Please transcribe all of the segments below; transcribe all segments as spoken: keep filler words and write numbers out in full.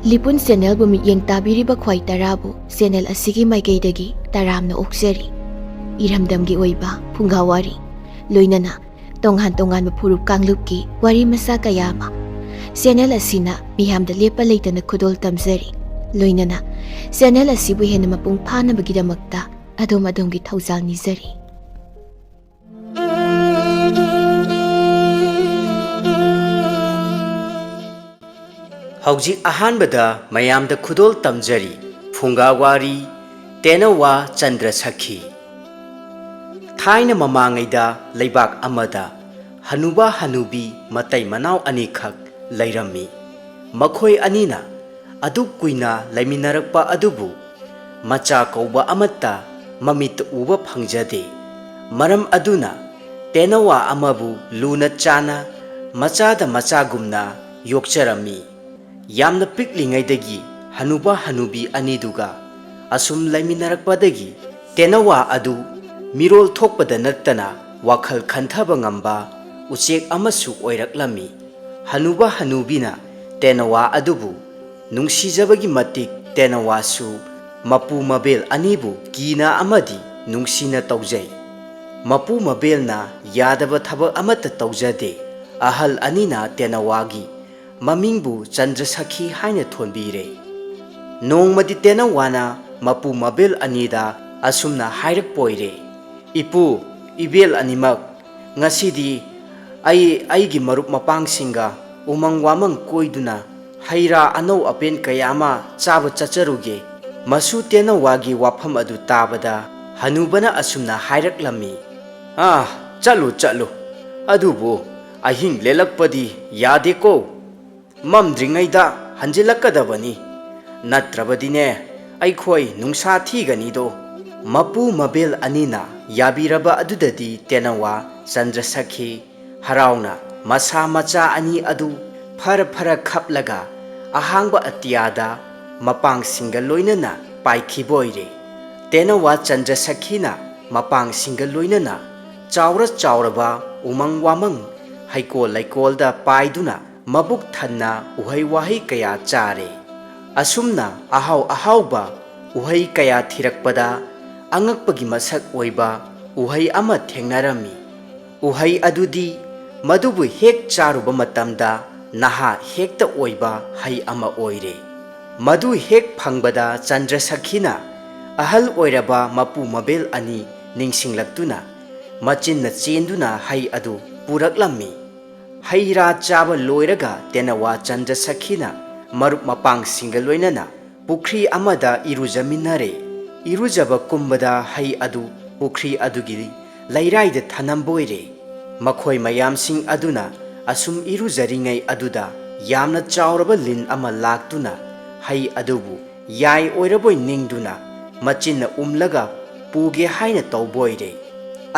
ꯂꯤꯄꯨꯟ ꯆꯦꯅꯦꯜꯕꯨ ꯃꯤꯠꯌꯦꯡ ꯇꯥꯕꯤꯔꯤꯕ ꯈ꯭ꯋꯥꯏ ꯇꯔꯥꯕꯨ ꯆꯦꯅꯦꯜ ꯑꯁꯤꯒꯤ ꯃꯥꯏꯀꯩꯗꯒꯤ ꯇꯔꯥꯝꯅ ꯑꯣꯛꯆꯔꯤ꯫ ꯏꯔꯝꯗꯝꯒꯤ ꯑꯣꯏꯕ ꯐꯨꯡꯒꯥ ꯋꯥꯔꯤ, ꯂꯣꯏꯅꯅ ꯇꯣꯉꯥꯟ ꯇꯣꯉꯥꯟꯕ ꯐꯨꯔꯨꯞ ꯀꯥꯡꯂꯨꯞꯀꯤ ꯋꯥꯔꯤ ꯃꯆꯥ ꯀꯌꯥ ꯑꯃ ꯆꯦꯅꯦꯜ ꯑꯁꯤꯅ ꯃꯤꯌꯥꯝꯗ ꯂꯦꯞꯄ ꯂꯩꯇꯅ ꯈꯨꯗꯣꯜ ꯇꯝꯖꯔꯤ꯫ ꯂꯣꯏꯅꯅ ꯆꯦꯅꯦꯜ ꯑꯁꯤꯕꯨ ꯍꯦꯟꯅ ꯃꯄꯨꯡ ꯐꯥꯅꯕꯒꯤꯗꯃꯛꯇ ꯑꯗꯣꯝ ꯑꯗꯣꯝꯒꯤ ꯊꯧꯖꯥꯜ ꯅꯤꯖꯔꯤ꯫ ꯍꯧꯖꯤꯛ ꯑꯍꯥꯟꯕꯗ ꯃꯌꯥꯝꯗ ꯈꯨꯗꯣꯜ ꯇꯝꯖꯔꯤ꯫ ꯐꯨꯡꯒꯥ ꯋꯥꯔꯤ, ꯇꯦꯅꯋꯥ ꯆꯟꯗ꯭ꯔ ꯁꯈꯤ꯫ ꯊꯥꯏꯅ ꯃꯃꯥꯡꯉꯩꯗ ꯂꯩꯕꯥꯛ ꯑꯃꯗ ꯍꯅꯨꯕ ꯍꯅꯨꯕꯤ ꯃꯇꯩ ꯃꯅꯥꯎ ꯑꯅꯤꯈꯛ ꯂꯩꯔꯝꯃꯤ꯫ ꯃꯈꯣꯏ ꯑꯅꯤꯅ ꯑꯗꯨꯛ ꯀꯨꯏꯅ ꯂꯩꯃꯤꯟꯅꯔꯛꯄ ꯑꯗꯨꯕꯨ ꯃꯆꯥ ꯀꯧꯕ ꯑꯃꯠꯇ ꯃꯃꯤꯠꯇ ꯎꯕ ꯐꯪꯖꯗꯦ꯫ ꯃꯔꯝ ꯑꯗꯨꯅ ꯇꯦꯅꯋꯥ ꯑꯃꯕꯨ ꯂꯨꯅ ꯆꯥꯅ ꯃꯆꯥꯗ ꯃꯆꯥꯒꯨꯝꯅ ꯌꯣꯛꯆꯔꯝꯃꯤ꯫ ꯌꯥꯝꯅ ꯄꯤꯛꯂꯤꯉꯩꯗꯒꯤ ꯍꯅꯨꯕ ꯍꯅꯨꯕꯤ ꯑꯅꯤꯗꯨꯒ ꯑꯁꯨꯝ ꯂꯩꯃꯤꯟꯅꯔꯛꯄꯗꯒꯤ ꯇꯦꯅꯋꯥ ꯑꯗꯨ ꯃꯤꯔꯣꯜ ꯊꯣꯛꯄꯗ ꯅꯠꯇꯅ ꯋꯥꯈꯜ ꯈꯟꯊꯕ ꯉꯝꯕ ꯎꯆꯦꯛ ꯑꯃꯁꯨ ꯑꯣꯏꯔꯛꯂꯝꯃꯤ꯫ ꯍꯅꯨꯕ ꯍꯅꯨꯕꯤꯅ ꯇꯦꯅꯋꯥ ꯑꯗꯨꯕꯨ ꯅꯨꯡꯁꯤꯖꯕꯒꯤ ꯃꯇꯤꯛ ꯇꯦꯅꯋꯥꯁꯨ ꯃꯄꯨ ꯃꯕꯦꯜ ꯑꯅꯤꯕꯨ ꯀꯤꯅ ꯑꯃꯗꯤ ꯅꯨꯡꯁꯤꯅ ꯇꯧꯖꯩ꯫ ꯃꯄꯨ ꯃꯕꯦꯜꯅ ꯌꯥꯗꯕ ꯊꯕꯛ ꯑꯃꯠꯇ ꯇꯧꯖꯗꯦ꯫ ꯑꯍꯜ ꯑꯅꯤꯅ ꯇꯦꯅꯋꯥꯒꯤ ꯃꯃꯤꯡꯕꯨ ꯆꯟꯗ꯭ꯔꯁꯈꯤ ꯍꯥꯏꯅ ꯊꯣꯟꯕꯤꯔꯦ꯫ ꯅꯣꯡꯃꯗꯤ ꯇꯦꯅꯋꯥꯅ ꯃꯄꯨ ꯃꯕꯦꯜ ꯑꯅꯤꯗ ꯑꯁꯨꯝꯅ ꯍꯥꯏꯔꯛꯄ ꯑꯣꯏꯔꯦ, "ꯏꯄꯨ, ꯏꯕꯦꯜ ꯑꯅꯤꯃꯛ, ꯉꯁꯤꯗꯤ ꯑꯩ ꯑꯩꯒꯤ ꯃꯔꯨꯞ ꯃꯄꯥꯡꯁꯤꯡꯒ ꯎꯃꯪ ꯋꯥꯃꯪ ꯀꯣꯏꯗꯨꯅ ꯍꯩ ꯔꯥ ꯑꯅꯧ ꯑꯄꯦꯟ ꯀꯌꯥ ꯑꯃ ꯆꯥꯕ ꯆꯠꯆꯔꯨꯒꯦ꯫" ꯃꯁꯨ ꯇꯦꯅꯋꯥꯒꯤ ꯋꯥꯐꯝ ꯑꯗꯨ ꯇꯥꯕꯗ ꯍꯅꯨꯕꯅ ꯑꯁꯨꯝꯅ ꯍꯥꯏꯔꯛꯂꯝꯃꯤ, "ꯑꯥ, ꯆꯠꯂꯨ, ꯆꯠꯂꯨ꯫ ꯑꯗꯨꯕꯨ ꯑꯍꯤꯡ ꯂꯦꯜꯂꯛꯄꯗꯤ ꯌꯥꯗꯦꯀꯣ꯫ ꯃꯝꯗ꯭ꯔꯤꯉꯩꯗ ꯍꯟꯖꯤꯜꯂꯛꯀꯗꯕꯅꯤ꯫ ꯅꯠꯇ꯭ꯔꯕꯗꯤꯅꯦ, ꯑꯩꯈꯣꯏ ꯅꯨꯡꯁꯥ ꯊꯤꯒꯅꯤꯗꯣ꯫" ꯃꯄꯨ ꯃꯕꯦꯜ ꯑꯅꯤꯅ ꯌꯥꯕꯤꯔꯕ ꯑꯗꯨꯗꯗꯤ ꯇꯦꯅꯋꯥ ꯆꯟꯗ꯭ꯔꯁꯈꯤ ꯍꯔꯥꯎꯅ ꯃꯁꯥ ꯃꯆꯥ ꯑꯅꯤ ꯑꯗꯨ ꯐꯔ ꯐꯔ ꯈꯞꯂꯒ ꯑꯍꯥꯡꯕ ꯑꯇꯤꯌꯥꯗ ꯃꯄꯥꯡꯁꯤꯡꯒ ꯂꯣꯏꯅꯅ ꯄꯥꯏꯈꯤꯕ ꯑꯣꯏꯔꯦ꯫ ꯇꯦꯅꯋꯥ ꯆꯟꯗ꯭ꯔꯁꯈꯤꯅ ꯃꯄꯥꯡꯁꯤꯡꯒ ꯂꯣꯏꯅꯅ ꯆꯥꯎꯔ ꯆꯥꯎꯔꯕ ꯎꯃꯪ ꯋꯥꯃꯪ, ꯍꯩꯀꯣꯜ ꯂꯩꯀꯣꯜꯗ ꯄꯥꯏꯗꯨꯅ ꯃꯕꯨꯛ ꯊꯟꯅ ꯎꯍꯩ ꯋꯥꯍꯩ ꯀꯌꯥ ꯆꯥꯔꯦ꯫ ꯑꯁꯨꯝꯅ ꯑꯍꯥꯎ ꯑꯍꯥꯎꯕ ꯎꯍꯩ ꯀꯌꯥ ꯊꯤꯔꯛꯄꯗ, ꯑꯉꯛꯄꯒꯤ ꯃꯁꯛ ꯑꯣꯏꯕ ꯎꯍꯩ ꯑꯃ ꯊꯦꯡꯅꯔꯝꯃꯤ꯫ ꯎꯍꯩ ꯑꯗꯨꯗꯤ ꯃꯗꯨꯕꯨ ꯍꯦꯛ ꯆꯥꯔꯨꯕ ꯃꯇꯝꯗ ꯅꯍꯥ ꯍꯦꯛꯇ ꯑꯣꯏꯕ ꯍꯩ ꯑꯃ ꯑꯣꯏꯔꯦ꯫ ꯃꯗꯨ ꯍꯦꯛ ꯐꯪꯕꯗ ꯆꯟꯗ꯭ꯔꯁꯈꯤꯅ ꯑꯍꯜ ꯑꯣꯏꯔꯕ ꯃꯄꯨ ꯃꯕꯦꯜ ꯑꯅꯤ ꯅꯤꯡꯁꯤꯡꯂꯛꯇꯨꯅ ꯃꯆꯤꯟꯅ ꯆꯦꯟꯗꯨꯅ ꯍꯩ ꯑꯗꯨ ꯄꯨꯔꯛꯂꯝꯃꯤ꯫ ꯍꯩ ꯔꯥ ꯆꯥꯕ ꯂꯣꯏꯔꯒ ꯇꯦꯅꯋꯥ ꯆꯟꯗ꯭ꯔꯁꯈꯤꯅ ꯃꯔꯨꯞ ꯃꯄꯥꯡꯁꯤꯡꯒ ꯂꯣꯏꯅꯅ ꯄꯨꯈ꯭ꯔꯤ ꯑꯃꯗ ꯏꯔꯨꯖꯃꯤꯟꯅꯔꯦ꯫ ꯏꯔꯨꯖꯕ ꯀꯨꯝꯕꯗ ꯍꯩ ꯑꯗꯨ ꯄꯨꯈ꯭ꯔꯤ ꯑꯗꯨꯒꯤ ꯂꯩꯔꯥꯏꯗ ꯊꯅꯝꯕ ꯑꯣꯏꯔꯦ꯫ ꯃꯈꯣꯏ ꯃꯌꯥꯝꯁꯤꯡ ꯑꯗꯨꯅ ꯑꯁꯨꯝ ꯏꯔꯨꯖꯔꯤꯉꯩ ꯑꯗꯨꯗ ꯌꯥꯝꯅ ꯆꯥꯎꯔꯕ ꯂꯤꯟ ꯑꯃ ꯂꯥꯛꯇꯨꯅ ꯍꯩ ꯑꯗꯨꯕꯨ ꯌꯥꯏ ꯑꯣꯏꯔꯕꯣꯏ ꯅꯤꯡꯗꯨꯅ ꯃꯆꯤꯟꯅ ꯎꯝꯂꯒ ꯄꯨꯒꯦ ꯍꯥꯏꯅ ꯇꯧꯕ ꯑꯣꯏꯔꯦ꯫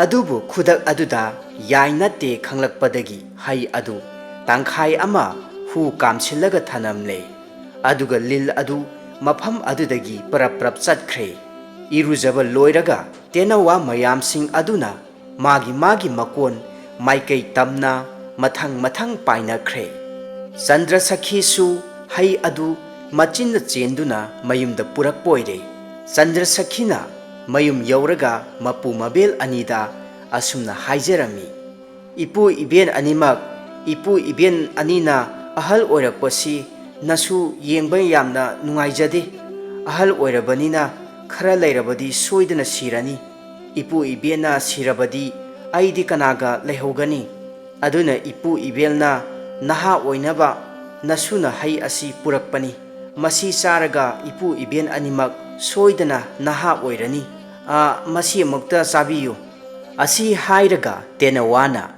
ꯑꯗꯨꯕꯨ ꯈꯨꯗꯛ ꯑꯗꯨꯗ ꯌꯥꯏ ꯅꯠꯇꯦ ꯈꯪꯂꯛꯄꯗꯒꯤ ꯍꯩ ꯑꯗꯨ ꯇꯪꯈꯥꯏ ꯑꯃ ꯍꯨ ꯀꯥꯝꯁꯤꯜꯂꯒ ꯊꯅꯝꯂꯦ꯫ ꯑꯗꯨꯒ ꯂꯤꯜ ꯑꯗꯨ ꯃꯐꯝ ꯑꯗꯨꯗꯒꯤ ꯄꯔꯞ ꯄꯔꯞ ꯆꯠꯈ꯭ꯔꯦ꯫ ꯏꯔꯨꯖꯕ ꯂꯣꯏꯔꯒ ꯇꯦꯅꯋꯥ ꯃꯌꯥꯝꯁꯤꯡ ꯑꯗꯨꯅ ꯃꯥꯒꯤ ꯃꯥꯒꯤ ꯃꯀꯣꯟ ꯃꯥꯏꯀꯩ ꯇꯝꯅ ꯃꯊꯪ ꯃꯊꯪ ꯄꯥꯏꯅꯈ꯭ꯔꯦ꯫ ꯆꯟꯗ꯭ꯔꯁꯈꯤꯁꯨ ꯍꯩ ꯑꯗꯨ ꯃꯆꯤꯟꯅ ꯆꯦꯟꯗꯨꯅ ꯃꯌꯨꯝꯗ ꯄꯨꯔꯛꯄ ꯑꯣꯏꯔꯦ꯫ ꯆꯟꯗ꯭ꯔꯁꯈꯤꯅ ꯃꯌꯨꯝ ꯌꯧꯔꯒ ꯃꯄꯨ ꯃꯕꯦꯜ ꯑꯅꯤꯗ ꯑꯁꯨꯝꯅ ꯍꯥꯏꯖꯔꯝꯃꯤ, "ꯏꯄꯨ ꯏꯕꯦꯟ ꯑꯅꯤꯃꯛ, ꯏꯄꯨ ꯏꯕꯦꯟ ꯑꯅꯤꯅ ꯑꯍꯜ ꯑꯣꯏꯔꯛꯄꯁꯤ ꯅꯁꯨ ꯌꯦꯡꯕ ꯌꯥꯝꯅ ꯅꯨꯡꯉꯥꯏꯖꯗꯦ꯫ ꯑꯍꯜ ꯑꯣꯏꯔꯕꯅꯤꯅ ꯈꯔ ꯂꯩꯔꯕꯗꯤ ꯁꯣꯏꯗꯅ ꯁꯤꯔꯅꯤ꯫ ꯏꯄꯨ ꯏꯕꯦꯟꯅ ꯁꯤꯔꯕꯗꯤ ꯑꯩꯗꯤ ꯀꯅꯥꯒ ꯂꯩꯍꯧꯒꯅꯤ? ꯑꯗꯨꯅ ꯏꯄꯨ ꯏꯕꯦꯟꯅ ꯅꯍꯥ ꯑꯣꯏꯅꯕ ꯅꯁꯨꯅ ꯍꯩ ꯑꯁꯤ ꯄꯨꯔꯛꯄꯅꯤ꯫ ꯃꯁꯤ ꯆꯥꯔꯒ ꯏꯄꯨ ꯏꯕꯦꯟ ꯑꯅꯤꯃꯛ ꯁꯣꯏꯗꯅ ꯅꯍꯥ ꯑꯣꯏꯔꯅꯤ꯫ ꯑꯥ, ꯃꯁꯤ ꯑꯃꯨꯛꯇ ꯆꯥꯕꯤꯌꯨ꯫" ꯑꯁꯤ ꯍꯥꯏꯔꯒ ꯇꯦꯅꯋꯥꯅ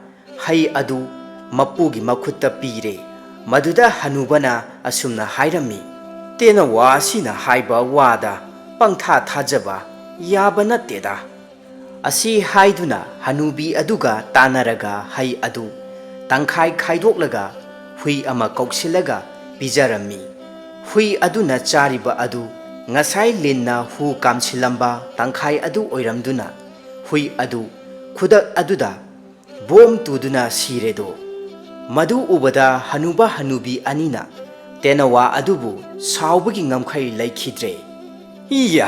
ꯍꯩ ꯑꯗꯨ ꯃꯄꯨꯒꯤ ꯃꯈꯨꯠꯇ ꯄꯤꯔꯦ꯫ ꯃꯗꯨꯗ ꯍꯅꯨꯕꯅ ꯑꯁꯨꯝꯅ ꯍꯥꯏꯔꯝꯃꯤ, "ꯇꯦꯅꯋꯥ ꯑꯁꯤꯅ ꯍꯥꯏꯕ ꯋꯥꯗ ꯄꯪꯊꯥ ꯊꯥꯖꯕ ꯌꯥꯕ ꯅꯠꯇꯦꯗ꯫" ꯑꯁꯤ ꯍꯥꯏꯗꯨꯅ ꯍꯅꯨꯕꯤ ꯑꯗꯨꯒ ꯇꯥꯟꯅꯔꯒ ꯍꯩ ꯑꯗꯨ ꯇꯪꯈꯥꯏ ꯈꯥꯏꯗꯣꯛꯂꯒ ꯍꯨꯏ ꯑꯃ ꯀꯧꯁꯤꯜꯂꯒ ꯄꯤꯖꯔꯝꯃꯤ꯫ ꯍꯨꯏ ꯑꯗꯨꯅ ꯆꯥꯔꯤꯕ ꯑꯗꯨ ꯉꯁꯥꯏ ꯂꯤꯟꯅ ꯍꯨ ꯀꯥꯝꯁꯤꯜꯂꯝꯕ ꯇꯪꯈꯥꯏ ꯑꯗꯨ ꯑꯣꯏꯔꯝꯗꯨꯅ ꯍꯨꯏ ꯑꯗꯨ ꯈꯨꯗꯛ ꯑꯗꯨꯗ ꯕꯣꯝ ꯇꯨꯗꯨꯅ ꯁꯤꯔꯦꯗꯣ꯫ ꯃꯗꯨ ꯎꯕꯗ ꯍꯅꯨꯕ ꯍꯅꯨꯕꯤ ꯑꯅꯤꯅ ꯇꯦꯅꯋꯥ ꯑꯗꯨꯕꯨ ꯁꯥꯎꯕꯒꯤ ꯉꯝꯈꯩ ꯂꯩꯈꯤꯗ꯭ꯔꯦ꯫ "ꯏꯌꯥ,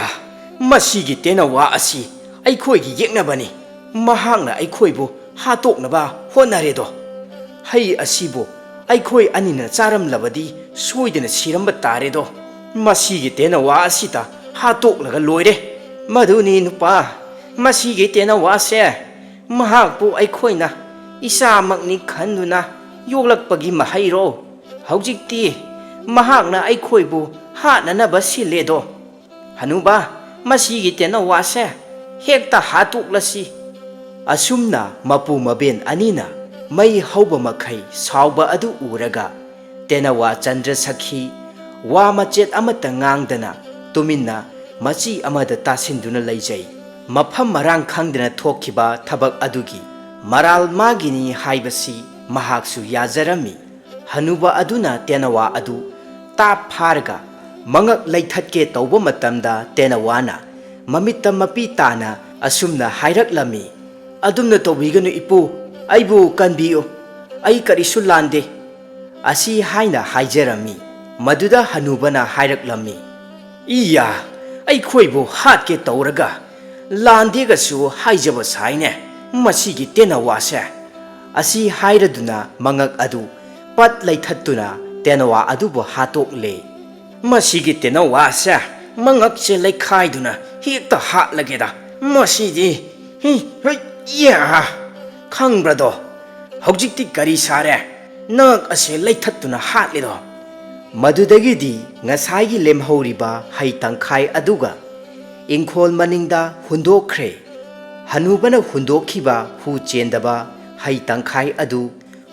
ꯃꯁꯤꯒꯤ ꯇꯦꯅꯋꯥ ꯑꯁꯤ ꯑꯩꯈꯣꯏꯒꯤ ꯌꯦꯛꯅꯕꯅꯤ꯫ ꯃꯍꯥꯛꯅ ꯑꯩꯈꯣꯏꯕꯨ ꯍꯥꯠꯇꯣꯛꯅꯕ ꯍꯣꯠꯅꯔꯦꯗꯣ꯫ ꯍꯩ ꯑꯁꯤꯕꯨ ꯑꯩꯈꯣꯏ ꯑꯅꯤꯅ ꯆꯥꯔꯝꯂꯕꯗꯤ ꯁꯣꯏꯗꯅ ꯁꯤꯔꯝꯕ ꯇꯥꯔꯦꯗꯣ꯫ ꯃꯁꯤꯒꯤ ꯇꯦꯅꯋꯥ ꯑꯁꯤꯗ ꯍꯥꯠꯇꯣꯛꯂꯒ ꯂꯣꯏꯔꯦ꯫" "ꯃꯗꯨꯅꯤ ꯅꯨꯄꯥ, ꯃꯁꯤꯒꯤ ꯇꯦꯅꯋꯥꯁꯦ ꯃꯍꯥꯛꯄꯨ ꯑꯩꯈꯣꯏꯅ ꯏꯆꯥꯃꯛꯅꯤ ꯈꯟꯗꯨꯅ ꯌꯣꯛꯂꯛꯄꯒꯤ ꯃꯍꯩꯔꯣ? ꯍꯧꯖꯤꯛꯇꯤ ꯃꯍꯥꯛꯅ ꯑꯩꯈꯣꯏꯕꯨ ꯍꯥꯠꯅꯅꯕ ꯁꯤꯜꯂꯦꯗꯣ꯫ ꯍꯅꯨꯕ, ꯃꯁꯤꯒꯤ ꯇꯦꯅꯋꯥꯁꯦ ꯍꯦꯛꯇ ꯍꯥꯠꯇꯣꯛꯂꯁꯤ꯫" ꯑꯁꯨꯝꯅ ꯃꯄꯨ ꯃꯕꯦꯟ ꯑꯅꯤꯅ ꯃꯩ ꯍꯧꯕ ꯃꯈꯩ ꯁꯥꯎꯕ ꯑꯗꯨ ꯎꯔꯒ, ꯇꯦꯅꯋꯥ ꯆꯟꯗ꯭ꯔ ꯁꯈꯤ ꯋꯥ ꯃꯆꯦꯠ ꯑꯃꯠꯇ ꯉꯥꯡꯗꯅ ꯇꯨꯃꯤꯟꯅ ꯃꯆꯤ ꯑꯃꯗ ꯇꯥꯁꯤꯟꯗꯨꯅ ꯂꯩꯖꯩ꯫ ꯃꯐꯝ ꯃꯔꯥꯡ ꯈꯪꯗꯅ ꯊꯣꯛꯈꯤꯕ ꯊꯕꯛ ꯑꯗꯨꯒꯤ ꯃꯔꯥꯜ ꯃꯥꯒꯤꯅꯤ ꯍꯥꯏꯕꯁꯤ ꯃꯍꯥꯛꯁꯨ ꯌꯥꯖꯔꯝꯃꯤ꯫ ꯍꯅꯨꯕ ꯑꯗꯨꯅ ꯇꯦꯅꯋꯥ ꯑꯗꯨ ꯇꯥꯞ ꯐꯥꯔꯒ ꯃꯉꯛ ꯂꯩꯊꯠꯀꯦ ꯇꯧꯕ ꯃꯇꯝꯗ, ꯇꯦꯅꯋꯥꯅ ꯃꯃꯤꯠꯇ ꯃꯄꯤ ꯇꯥꯅ ꯑꯁꯨꯝꯅ ꯍꯥꯏꯔꯛꯂꯝꯃꯤ, "ꯑꯗꯨꯝꯅ ꯇꯧꯕꯤꯒꯅꯨ, ꯏꯄꯨ, ꯑꯩꯕꯨ ꯀꯟꯕꯤꯌꯨ, ꯑꯩ ꯀꯔꯤꯁꯨ ꯂꯥꯟꯗꯦ" ꯑꯁꯤ ꯍꯥꯏꯅ ꯍꯥꯏꯖꯔꯝꯃꯤ꯫ ꯃꯗꯨꯗ ꯍꯅꯨꯕꯅ ꯍꯥꯏꯔꯛꯂꯝꯃꯤ, "ꯏꯌꯥ, ꯑꯩꯈꯣꯏꯕꯨ ꯍꯥꯠꯀꯦ ꯇꯧꯔꯒ ꯂꯥꯟꯗꯦꯒꯁꯨ ꯍꯥꯏꯖꯕ ꯁꯥꯏꯅꯦ ꯃꯁꯤꯒꯤ ꯇꯦꯅꯋꯥꯁꯦ" ꯑꯁꯤ ꯍꯥꯏꯔꯗꯨꯅ ꯃꯉꯛ ꯑꯗꯨ ꯄꯠ ꯂꯩꯊꯠꯇꯨꯅ ꯇꯦꯅꯋꯥ ꯑꯗꯨꯕꯨ ꯍꯥꯠꯇꯣꯛꯂꯦ꯫ "ꯃꯁꯤꯒꯤ ꯇꯦꯅꯋꯥꯁꯦ ꯃꯉꯛꯁꯦ ꯂꯩꯈꯥꯏꯗꯨꯅ ꯍꯦꯛꯇ ꯍꯥꯠꯂꯒꯦꯗ ꯃꯁꯤꯗꯤ꯫ ꯍꯤ, ꯍꯩ, ꯌꯥ! ꯈꯪꯕ꯭ꯔꯗꯣ? ꯍꯧꯖꯤꯛꯇꯤ ꯀꯔꯤ ꯁꯥꯔꯦ? ꯅꯉꯛ ꯑꯁꯦ ꯂꯩꯊꯠꯇꯨꯅ ꯍꯥꯠꯂꯤꯗꯣ?" ꯃꯗꯨꯗꯒꯤꯗꯤ ꯉꯁꯥꯏꯒꯤ ꯂꯦꯝꯍꯧꯔꯤꯕ ꯍꯩ ꯇꯪꯈꯥꯏ ꯑꯗꯨꯒ ꯏꯪꯈꯣꯜ ꯃꯅꯤꯡꯗ ꯍꯨꯟꯗꯣꯛꯈ꯭ꯔꯦ꯫ ꯍꯅꯨꯕꯅ ꯍꯨꯟꯗꯣꯛꯈꯤꯕ ꯍꯨ ꯆꯦꯟꯗꯕ ꯍꯩ ꯇꯪꯈꯥꯏ ꯑꯗꯨ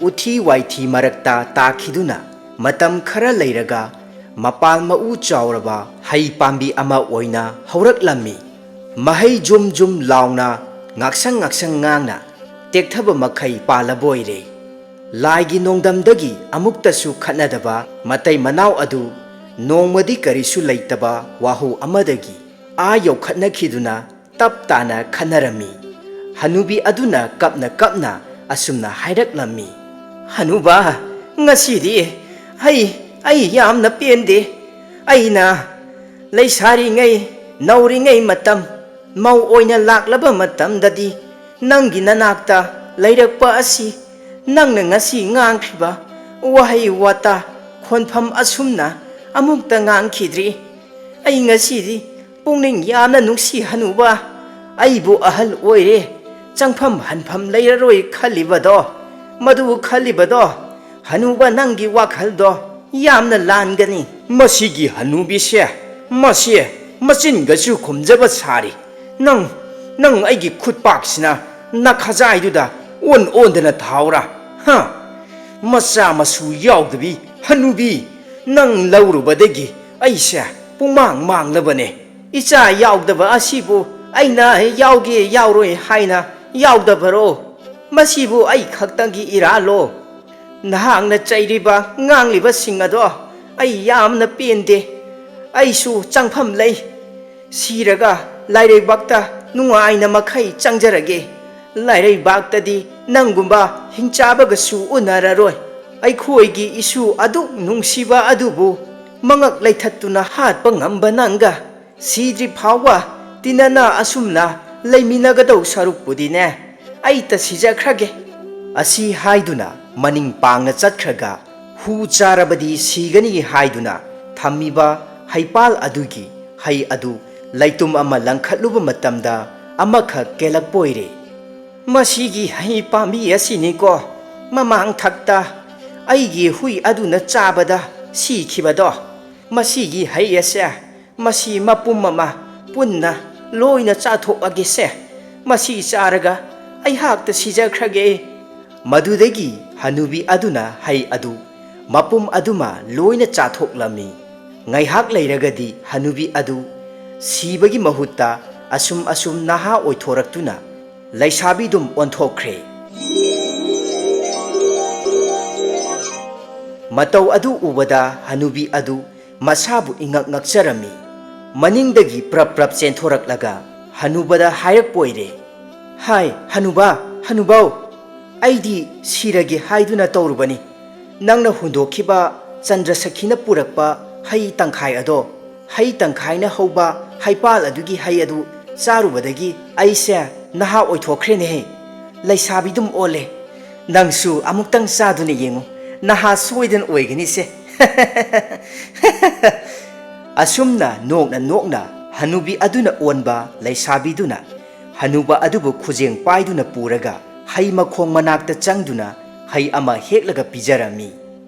ꯎꯊꯤ ꯋꯥꯏꯊꯤ ꯃꯔꯛꯇ ꯇꯥꯈꯤꯗꯨꯅ ꯃꯇꯝ ꯈꯔ ꯂꯩꯔꯒ ꯃꯄꯥꯜ ꯃꯎ ꯆꯥꯎꯔꯕ ꯍꯩ ꯄꯥꯝꯕꯤ ꯑꯃ ꯑꯣꯏꯅ ꯍꯧꯔꯛꯂꯝꯃꯤ꯫ ꯃꯍꯩ ꯖꯨꯝ ꯖꯨꯝ ꯂꯥꯎꯅ, ꯉꯥꯛꯁꯪ ꯉꯥꯛꯁꯪ ꯉꯥꯡꯅ ꯇꯦꯛꯊꯕ ꯃꯈꯩ ꯄꯥꯜꯂꯕꯣꯏꯔꯦ꯫ ꯂꯥꯏꯒꯤ ꯅꯣꯡꯗꯝꯗꯒꯤ ꯑꯃꯨꯛꯇꯁꯨ ꯈꯠꯅꯗꯕ ꯃꯇꯩ ꯃꯅꯥꯎ ꯑꯗꯨ ꯅꯣꯡꯃꯗꯤ ꯀꯔꯤꯁꯨ ꯂꯩꯇꯕ ꯋꯥꯍꯧ ꯑꯃꯗꯒꯤ ꯑꯥ ꯌꯧꯈꯠꯅꯈꯤꯗꯨꯅ ꯇꯞ ꯇꯥꯅ ꯈꯠꯅꯔꯝꯃꯤ꯫ ꯍꯅꯨꯕꯤ ꯑꯗꯨꯅ ꯀꯞꯅ ꯀꯞꯅ ꯑꯁꯨꯝꯅ ꯍꯥꯏꯔꯛꯂꯝꯃꯤ, "ꯍꯅꯨꯕ, ꯉꯁꯤꯗꯤ ꯑꯩ ꯑꯩ ꯌꯥꯝꯅ ꯄꯦꯟꯗꯦ꯫ ꯑꯩꯅ ꯂꯩꯁꯥꯔꯤꯉꯩ, ꯅꯧꯔꯤꯉꯩ ꯃꯇꯝ, ꯃꯧ ꯑꯣꯏꯅ ꯂꯥꯛꯂꯕ ꯃꯇꯝꯗꯗꯤ ꯅꯪꯒꯤ ꯅꯅꯥꯛꯇ ꯂꯩꯔꯛꯄ ꯑꯁꯤ ꯅꯪꯅ ꯉꯁꯤ ꯉꯥꯡꯈ꯭ꯔꯤꯕ ꯋꯥꯍꯩ ꯋꯥꯇꯥ ꯈꯣꯟꯐꯝ ꯑꯁꯨꯝꯅ ꯑꯃꯨꯛꯇ ꯉꯥꯡꯈꯤꯗ꯭ꯔꯤ꯫ ꯑꯩ ꯉꯁꯤꯗꯤ ꯄꯨꯛꯅꯤꯡ ꯌꯥꯝꯅ ꯅꯨꯡꯁꯤ ꯍꯅꯨꯕ꯫ ꯑꯩꯕꯨ ꯑꯍꯜ ꯑꯣꯏꯔꯦ, ꯆꯪꯐꯝ ꯍꯟꯐꯝ ꯂꯩꯔꯔꯣꯏ ꯈꯜꯂꯤꯕꯗꯣ, ꯃꯗꯨ ꯈꯜꯂꯤꯕꯗꯣ, ꯍꯅꯨꯕ, ꯅꯪꯒꯤ ꯋꯥꯈꯜꯗꯣ ꯌꯥꯝꯅ ꯂꯥꯟꯒꯅꯤ꯫ ꯃꯁꯤꯒꯤ ꯍꯅꯨꯕꯤꯁꯦ, ꯃꯁꯤ ꯃꯆꯤꯟꯒꯁꯨ ꯈꯨꯝꯖꯕ ꯁꯥꯔꯤ꯫ ꯅꯪ, ꯅꯪ ꯑꯩꯒꯤ ꯈꯨꯠꯄꯥꯛꯁꯤꯅ ꯅꯈꯖꯥꯏꯗꯨꯗ ꯑꯣꯟ ꯑꯣꯟꯗꯅ ꯊꯥꯎꯔꯥ? ꯍꯥ? ꯃꯆꯥ ꯃꯁꯨ ꯌꯥꯎꯗꯕꯤ ꯍꯅꯨꯕꯤ, ꯅꯪ ꯂꯧꯔꯨꯕꯗꯒꯤ ꯑꯩꯁꯦ ꯄꯨꯡꯃꯥꯡ ꯃꯥꯡꯂꯕꯅꯦ꯫ ꯏꯆꯥ ꯌꯥꯎꯗꯕ ꯑꯁꯤꯕꯨ ꯑꯩꯅ ꯌꯥꯎꯒꯦ ꯌꯥꯎꯔꯣꯏ ꯍꯥꯏꯅ ꯌꯥꯎꯗꯕꯔꯣ? ꯃꯁꯤꯕꯨ ꯑꯩ ꯈꯛꯇꯪꯒꯤ ꯏꯔꯥꯜꯂꯣ? ꯅꯍꯥꯛꯅ ꯆꯩꯔꯤꯕ ꯉꯥꯡꯂꯤꯕꯁꯤꯡ ꯑꯗꯣ ꯑꯩ ꯌꯥꯝꯅ ꯄꯦꯟꯗꯦ꯫ ꯑꯩꯁꯨ ꯆꯪꯐꯝ ꯂꯩ꯫ ꯁꯤꯔꯒ ꯂꯥꯏꯔꯩꯕꯥꯛꯇ ꯅꯨꯡꯉꯥꯏꯅ ꯃꯈꯩ ꯆꯪꯖꯔꯒꯦ꯫ ꯂꯥꯏꯔꯩꯕꯥꯛꯇꯗꯤ ꯅꯪꯒꯨꯝꯕ ꯍꯤꯡꯆꯥꯕꯒꯁꯨ ꯎꯅꯔꯔꯣꯏ꯫ ꯑꯩꯈꯣꯏꯒꯤ ꯏꯁꯨ ꯑꯗꯨꯛ ꯅꯨꯡꯁꯤꯕ ꯑꯗꯨꯕꯨ ꯃꯉꯛ ꯂꯩꯊꯠꯇꯨꯅ ꯍꯥꯠꯄ ꯉꯝꯕ ꯅꯪꯒ ꯁꯤꯗ꯭ꯔꯤ ꯐꯥꯎꯕ ꯇꯤꯟꯅꯅ ꯑꯁꯨꯝꯅ ꯂꯩꯃꯤꯟꯅꯒꯗꯧ ꯁꯔꯨꯛꯄꯨꯗꯤꯅꯦ, ꯑꯩꯇ ꯁꯤꯖꯈ꯭ꯔꯒꯦ꯫ ꯑꯁꯤ ꯍꯥꯏꯗꯨꯅ ꯃꯅꯤꯡ ꯄꯥꯡꯅ ꯆꯠꯈ꯭ꯔꯒ ꯍꯨ ꯆꯥꯔꯕꯗꯤ ꯁꯤꯒꯅꯤ ꯍꯥꯏꯗꯨꯅ ꯊꯝꯃꯤꯕ ꯍꯩꯄꯥꯜ ꯑꯗꯨꯒꯤ ꯍꯩ ꯑꯗꯨ ꯂꯩꯇꯨꯝ ꯑꯃ ꯂꯪꯈꯠꯂꯨꯕ ꯃꯇꯝꯗ ꯑꯃꯈꯛ ꯀꯦꯜꯂꯛꯄ ꯑꯣꯏꯔꯦ꯫ ꯃꯁꯤꯒꯤ ꯍꯩ ꯄꯥꯝꯕꯤ ꯑꯁꯤꯅꯤꯀꯣ ꯃꯃꯥꯡ ꯊꯛꯇ ꯑꯩꯒꯤ ꯍꯨꯏ ꯑꯗꯨꯅ ꯆꯥꯕꯗ ꯁꯤꯈꯤꯕꯗꯣ꯫ ꯃꯁꯤꯒꯤ ꯍꯩ ꯑꯁꯦ, ꯃꯁꯤ ꯃꯄꯨꯝ ꯑꯃ ꯄꯨꯟꯅ ꯂꯣꯏꯅ ꯆꯥꯊꯣꯛꯑꯒꯦꯁꯦ꯫ ꯃꯁꯤ ꯆꯥꯔꯒ ꯑꯩꯍꯥꯛꯇ ꯁꯤꯖꯈ꯭ꯔꯒꯦ꯫ ꯃꯗꯨꯗꯒꯤ ꯍꯅꯨꯕꯤ ꯑꯗꯨꯅ ꯍꯩ ꯑꯗꯨ ꯃꯄꯨꯝ ꯑꯗꯨꯃ ꯂꯣꯏꯅ ꯆꯥꯊꯣꯛꯂꯝꯃꯤ꯫ ꯉꯥꯏꯍꯥꯛ ꯂꯩꯔꯒꯗꯤ ꯍꯅꯨꯕꯤ ꯑꯗꯨ ꯁꯤꯕꯒꯤ ꯃꯍꯨꯠꯇ ꯑꯁꯨꯝ ꯑꯁꯨꯝ ꯅꯍꯥ ꯑꯣꯏꯊꯣꯔꯛꯇꯨꯅ ꯂꯩꯁꯥꯕꯤꯗꯨꯝ ꯑꯣꯟꯊꯣꯛꯈ꯭ꯔꯦ꯫ ꯃꯇꯧ ꯑꯗꯨ ꯎꯕꯗ ꯍꯅꯨꯕꯤ ꯑꯗꯨ ꯃꯁꯥꯕꯨ ꯏꯉꯛ ꯉꯛꯆꯔꯝꯃꯤ꯫ ꯃꯅꯤꯡꯗꯒꯤ ꯄ꯭ꯔꯞ ꯄ꯭ꯔꯞ ꯆꯦꯟꯊꯣꯔꯛꯂꯒ ꯍꯅꯨꯕꯗ ꯍꯥꯏꯔꯛꯄ ꯑꯣꯏꯔꯦ, "ꯍꯥꯏ, ꯍꯅꯨꯕ, ꯍꯅꯨꯕꯧ, ꯑꯩꯗꯤ ꯁꯤꯔꯒꯦ ꯍꯥꯏꯗꯨꯅ ꯇꯧꯔꯨꯕꯅꯤ꯫ ꯅꯪꯅ ꯍꯨꯟꯗꯣꯛꯈꯤꯕ ꯆꯟꯗ꯭ꯔꯁꯈꯤꯅ ꯄꯨꯔꯛꯄ ꯍꯩ ꯇꯪꯈꯥꯏ ꯑꯗꯣ, ꯍꯩ ꯇꯪꯈꯥꯏꯅ ꯍꯧꯕ ꯍꯩꯄꯥꯜ ꯑꯗꯨꯒꯤ ꯍꯩ ꯑꯗꯨ ꯆꯥꯔꯨꯕꯗꯒꯤ ꯑꯩꯁꯦ ꯅꯍꯥ ꯑꯣꯏꯊꯣꯛꯈ꯭ꯔꯦꯅꯦꯍꯦ꯫ ꯂꯩꯁꯥꯕꯤꯗꯨꯝ ꯑꯣꯜꯂꯦ꯫ ꯅꯪꯁꯨ ꯑꯃꯨꯛꯇꯪ ꯆꯥꯗꯨꯅ ꯌꯦꯡꯉꯨ, ꯅꯍꯥ ꯁꯣꯏꯗꯅ ꯑꯣꯏꯒꯅꯤꯁꯦ꯫ ꯑꯁꯨꯝꯅ ꯅꯣꯛꯅ ꯅꯣꯛꯅ ꯍꯅꯨꯕꯤ ꯑꯗꯨꯅ ꯑꯣꯟꯕ ꯂꯩꯁꯥꯕꯤꯗꯨꯅ ꯍꯅꯨꯕ ꯑꯗꯨꯕꯨ ꯈꯨꯖꯦꯡ ꯄꯥꯏꯗꯨꯅ ꯄꯨꯔꯒ ꯍꯩ ꯃꯈꯣꯡ ꯃꯅꯥꯛꯇ ꯆꯪꯗꯨꯅ ꯍꯩ ꯑꯃ ꯍꯦꯛꯂꯒ ꯄꯤꯖꯔꯝꯃꯤ꯫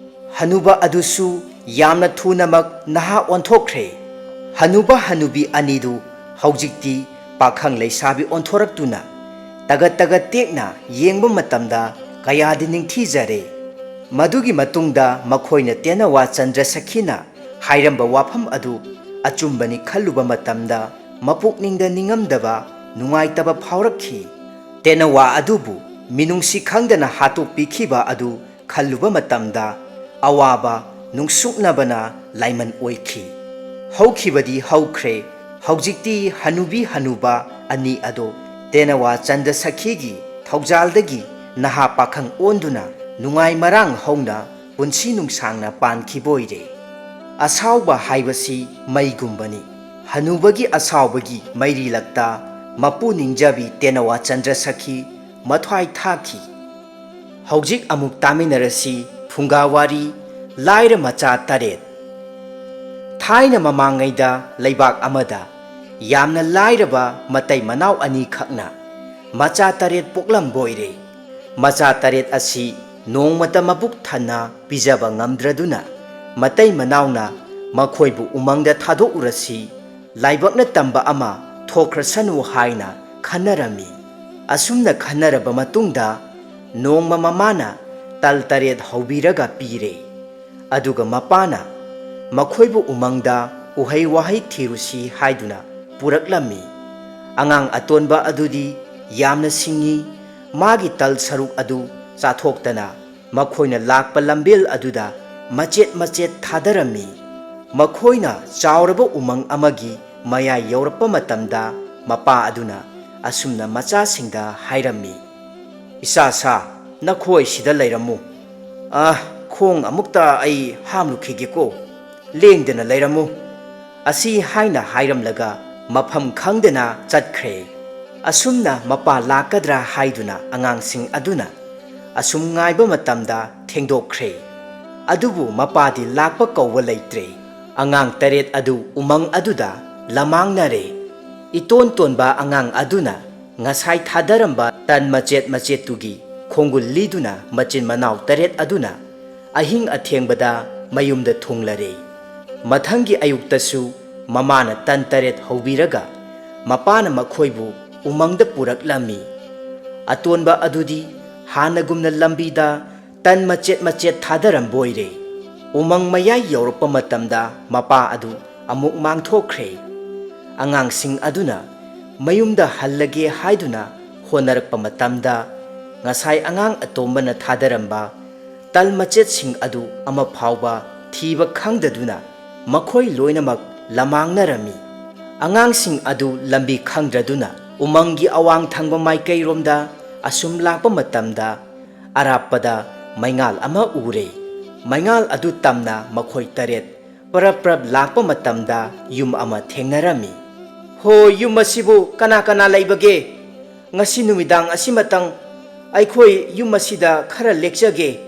ꯍꯅꯨꯕ ꯑꯗꯨꯁꯨ ꯌꯥꯝꯅ ꯊꯨꯅꯃꯛ ꯅꯍꯥ ꯑꯣꯟꯊꯣꯛꯈ꯭ꯔꯦ꯫ ꯍꯅꯨꯕ ꯍꯅꯨꯕꯤ ꯑꯅꯤꯗꯨ ꯍꯧꯖꯤꯛꯇꯤ ꯄꯥꯈꯪ ꯂꯩꯁꯥꯕꯤ ꯑꯣꯟꯊꯣꯔꯛꯇꯨꯅ ꯇꯒꯠ ꯇꯒꯠ ꯇꯦꯛꯅ ꯌꯦꯡꯕ ꯃꯇꯝꯗ ꯀꯌꯥꯗꯤ ꯅꯤꯡꯊꯤꯖꯔꯦ꯫ ꯃꯗꯨꯒꯤ ꯃꯇꯨꯡꯗ ꯃꯈꯣꯏꯅ ꯇꯦꯅꯋꯥ ꯆꯟꯗ꯭ꯔꯁꯈꯤꯅ ꯍꯥꯏꯔꯝꯕ ꯋꯥꯐꯝ ꯑꯗꯨ ꯑꯆꯨꯝꯕꯅꯤ ꯈꯜꯂꯨꯕ ꯃꯇꯝꯗ ꯃꯄꯨꯛꯅꯤꯡꯗ ꯅꯤꯡꯉꯝꯗꯕ ꯅꯨꯡꯉꯥꯏꯇꯕ ꯐꯥꯎꯔꯛꯈꯤ꯫ ꯇꯦꯅꯋꯥ ꯑꯗꯨꯕꯨ ꯃꯤꯅꯨꯡꯁꯤ ꯈꯪꯗꯅ ꯍꯥꯠꯇꯣꯛꯄꯤꯈꯤꯕ ꯑꯗꯨ ꯈꯜꯂꯨꯕ ꯃꯇꯝꯗ ꯑꯋꯥꯕ ꯅꯨꯡꯁꯨꯛꯅꯕꯅ ꯂꯥꯏꯃꯟ ꯑꯣꯏꯈꯤ꯫ ꯍꯧꯈꯤꯕꯗꯤ ꯍꯧꯈ꯭ꯔꯦ, ꯍꯧꯖꯤꯛꯇꯤ ꯍꯅꯨꯕꯤ ꯍꯅꯨꯕ ꯑꯅꯤ ꯑꯗꯣ ꯇꯦꯅꯋꯥ ꯆꯟꯗ꯭ꯔꯁꯈꯤꯒꯤ ꯊꯧꯖꯥꯜꯗꯒꯤ ꯅꯍꯥ ꯄꯥꯈꯪ ꯑꯣꯟꯗꯨꯅ ꯅꯨꯡꯉꯥꯏ ꯃꯔꯥꯡ ꯍꯧꯅ ꯄꯨꯟꯁꯤ ꯅꯨꯡꯁꯥꯡꯅ ꯄꯥꯟꯈꯤꯕ ꯑꯣꯏꯔꯦ꯫ ꯑꯁꯥꯎꯕ ꯍꯥꯏꯕꯁꯤ ꯃꯩꯒꯨꯝꯕꯅꯤ꯫ ꯍꯅꯨꯕꯒꯤ ꯑꯁꯥꯎꯕꯒꯤ ꯃꯩꯔꯤꯂꯛꯇ ꯃꯄꯨ ꯅꯤꯡꯖꯕꯤ ꯇꯦꯅꯋꯥ ꯆꯟꯗ꯭ꯔꯁꯈꯤ ꯃꯊ꯭ꯋꯥꯏ ꯊꯥꯈꯤ꯫ ꯍꯧꯖꯤꯛ ꯑꯃꯨꯛ ꯇꯥꯃꯤꯟꯅꯔꯁꯤ ꯐꯨꯡꯒꯥ ꯋꯥꯔꯤ, ꯂꯥꯏꯔ ꯃꯆꯥ ꯇꯔꯦꯠ꯫ ꯊꯥꯏꯅ ꯃꯃꯥꯡꯉꯩꯗ ꯂꯩꯕꯥꯛ ꯑꯃꯗ ꯌꯥꯝꯅ ꯂꯥꯏꯔꯕ ꯃꯇꯩ ꯃꯅꯥꯎ ꯑꯅꯤꯈꯛꯅ ꯃꯆꯥ ꯇꯔꯦꯠ ꯄꯣꯛꯂꯝꯕ ꯑꯣꯏꯔꯦ꯫ ꯃꯆꯥ ꯇꯔꯦꯠ ꯑꯁꯤ ꯅꯣꯡꯃꯇ ꯃꯄꯨꯛ ꯊꯟꯅ ꯄꯤꯖꯕ ꯉꯝꯗ꯭ꯔꯗꯨꯅ ꯃꯇꯩ ꯃꯅꯥꯎꯅ ꯃꯈꯣꯏꯕꯨ ꯎꯃꯪꯗ ꯊꯥꯗꯣꯛꯎꯔꯁꯤ, ꯂꯥꯏꯕꯛꯅ ꯇꯝꯕ ꯑꯃ ꯊꯣꯛꯈ꯭ꯔꯁꯅꯨ ꯍꯥꯏꯅ ꯈꯟꯅꯔꯝꯃꯤ꯫ ꯑꯁꯨꯝꯅ ꯈꯟꯅꯔꯕ ꯃꯇꯨꯡꯗ ꯅꯣꯡꯃ ꯃꯃꯥꯅ ꯇꯜ ꯇꯔꯦꯠ ꯍꯧꯕꯤꯔꯒ ꯄꯤꯔꯦ꯫ ꯑꯗꯨꯒ ꯃꯄꯥꯅ ꯃꯈꯣꯏꯕꯨ ꯎꯃꯪꯗ ꯎꯍꯩ ꯋꯥꯍꯩ ꯊꯤꯔꯨꯁꯤ ꯍꯥꯏꯗꯨꯅ ꯄꯨꯔꯛꯂꯝꯃꯤ꯫ ꯑꯉꯥꯡ ꯑꯇꯣꯟꯕ ꯑꯗꯨꯗꯤ ꯌꯥꯝꯅ ꯁꯤꯡꯉꯤ꯫ ꯃꯥꯒꯤ ꯇꯜ ꯁꯔꯨꯛ ꯑꯗꯨ ꯆꯥꯊꯣꯛꯇꯅ ꯃꯈꯣꯏꯅ ꯂꯥꯛꯄ ꯂꯝꯕꯦꯜ ꯑꯗꯨꯗ ꯃꯆꯦꯠ ꯃꯆꯦꯠ ꯊꯥꯗꯔꯝꯃꯤ꯫ ꯃꯈꯣꯏꯅ ꯆꯥꯎꯔꯕ ꯎꯃꯪ ꯑꯃꯒꯤ ꯃꯌꯥꯏ ꯌꯧꯔꯛꯄ ꯃꯇꯝꯗ ꯃꯄꯥ ꯑꯗꯨꯅ ꯑꯁꯨꯝꯅ ꯃꯆꯥꯁꯤꯡꯗ ꯍꯥꯏꯔꯝꯃꯤ, "ꯏꯆꯥ ꯁꯥ, ꯅꯈꯣꯏ ꯁꯤꯗ ꯂꯩꯔꯝꯃꯨ꯫ ꯑ, "ꯈꯣꯡ ꯑꯃꯨꯛꯇ ꯑꯩ ꯍꯥꯝꯂꯨꯈꯤꯒꯦꯀꯣ, ꯂꯦꯡꯗꯅ ꯂꯩꯔꯝꯃꯨ" ꯑꯁꯤ ꯍꯥꯏꯅ ꯍꯥꯏꯔꯝꯂꯒ ꯃꯐꯝ ꯈꯪꯗꯅ ꯆꯠꯈ꯭ꯔꯦ꯫ ꯑꯁꯨꯝꯅ ꯃꯄꯥ ꯂꯥꯛꯀꯗ꯭ꯔꯥ ꯍꯥꯏꯗꯨꯅ ꯑꯉꯥꯡꯁꯤꯡ ꯑꯗꯨꯅ ꯑꯁꯨꯝ ꯉꯥꯏꯕ ꯃꯇꯝꯗ ꯊꯦꯡꯗꯣꯛꯈ꯭ꯔꯦ꯫ ꯑꯗꯨꯕꯨ ꯃꯄꯥꯗꯤ ꯂꯥꯛꯄ ꯀꯧꯕ ꯂꯩꯇ꯭ꯔꯦ꯫ ꯑꯉꯥꯡ ꯇꯔꯦꯠ ꯑꯗꯨ ꯎꯃꯪ ꯑꯗꯨꯗ ꯂꯃꯥꯡꯅꯔꯦ꯫ ꯏꯇꯣꯟ ꯇꯣꯟꯕ ꯑꯉꯥꯡ ꯑꯗꯨꯅ ꯉꯁꯥꯏ ꯊꯥꯗꯔꯝꯕ ꯇꯟ ꯃꯆꯦꯠ ꯃꯆꯦꯠꯇꯨꯒꯤ ꯈꯣꯡꯒꯨꯜ ꯂꯤꯗꯨꯅ ꯃꯆꯤꯟ ꯃꯅꯥꯎ ꯇꯔꯦꯠ ꯑꯗꯨꯅ ꯑꯍꯤꯡ ꯑꯊꯦꯡꯕꯗ ꯃꯌꯨꯝꯗ ꯊꯨꯡꯂꯔꯦ꯫ ꯃꯊꯪꯒꯤ ꯑꯌꯨꯛꯇꯁꯨ ꯃꯃꯥꯅ ꯇꯟ ꯇꯔꯦꯠ ꯍꯧꯕꯤꯔꯒ ꯃꯄꯥꯅ ꯃꯈꯣꯏꯕꯨ ꯎꯃꯪꯗ ꯄꯨꯔꯛꯂꯝꯃꯤ꯫ ꯑꯇꯣꯟꯕ ꯑꯗꯨꯗꯤ ꯍꯥꯟꯅꯒꯨꯝꯅ ꯂꯝꯕꯤꯗ ꯇꯟ ꯃꯆꯦꯠ ꯃꯆꯦꯠ ꯊꯥꯗꯔꯝꯕ ꯑꯣꯏꯔꯦ꯫ ꯎꯃꯪ ꯃꯌꯥꯏ ꯌꯧꯔꯛꯄ ꯃꯇꯝꯗ ꯃꯄꯥ ꯑꯗꯨ ꯑꯃꯨꯛ ꯃꯥꯡꯊꯣꯛꯈ꯭ꯔꯦ꯫ ꯑꯉꯥꯡꯁꯤꯡ ꯑꯗꯨꯅ ꯃꯌꯨꯝꯗ ꯍꯜꯂꯒꯦ ꯍꯥꯏꯗꯨꯅ ꯍꯣꯠꯅꯔꯛꯄ ꯃꯇꯝꯗ, ꯉꯁꯥꯏ ꯑꯉꯥꯡ ꯑꯇꯣꯝꯕꯅ ꯊꯥꯗꯔꯝꯕ ꯇꯜ ꯃꯆꯦꯠꯁꯤꯡ ꯑꯗꯨ ꯑꯃ ꯐꯥꯎꯕ ꯊꯤꯕ ꯈꯪꯗꯗꯨꯅ ꯃꯈꯣꯏ ꯂꯣꯏꯅꯃꯛ ꯂꯃꯥꯡꯅꯔꯝꯃꯤ꯫ ꯑꯉꯥꯡꯁꯤꯡ ꯑꯗꯨ ꯂꯝꯕꯤ ꯈꯪꯗ꯭ꯔꯗꯨꯅ ꯎꯃꯪꯒꯤ ꯑꯋꯥꯡ ꯊꯪꯕ ꯃꯥꯏꯀꯩꯔꯣꯝꯗ ꯑꯁꯨꯝ ꯂꯥꯛꯄ ꯃꯇꯝꯗ, ꯑꯔꯥꯞꯄꯗ ꯃꯩꯉꯥꯜ ꯑꯃ ꯎꯔꯦ꯫ ꯃꯩꯉꯥꯜ ꯑꯗꯨ ꯇꯝꯅ ꯃꯈꯣꯏ ꯇꯔꯦꯠ ꯄꯔꯞ ꯄꯔꯞ ꯂꯥꯛꯄ ꯃꯇꯝꯗ ꯌꯨꯝ ꯑꯃ ꯊꯦꯡꯅꯔꯝꯃꯤ꯫ "ꯍꯣ, ꯌꯨꯝ ꯑꯁꯤꯕꯨ ꯀꯅꯥ ꯀꯅꯥ ꯂꯩꯕꯒꯦ? ꯉꯁꯤ ꯅꯨꯃꯤꯗꯥꯡ ꯑꯁꯤꯃꯇꯪ ꯑꯩꯈꯣꯏ ꯌꯨꯝ ꯑꯁꯤꯗ ꯈꯔ ꯂꯦꯛꯆꯒꯦ"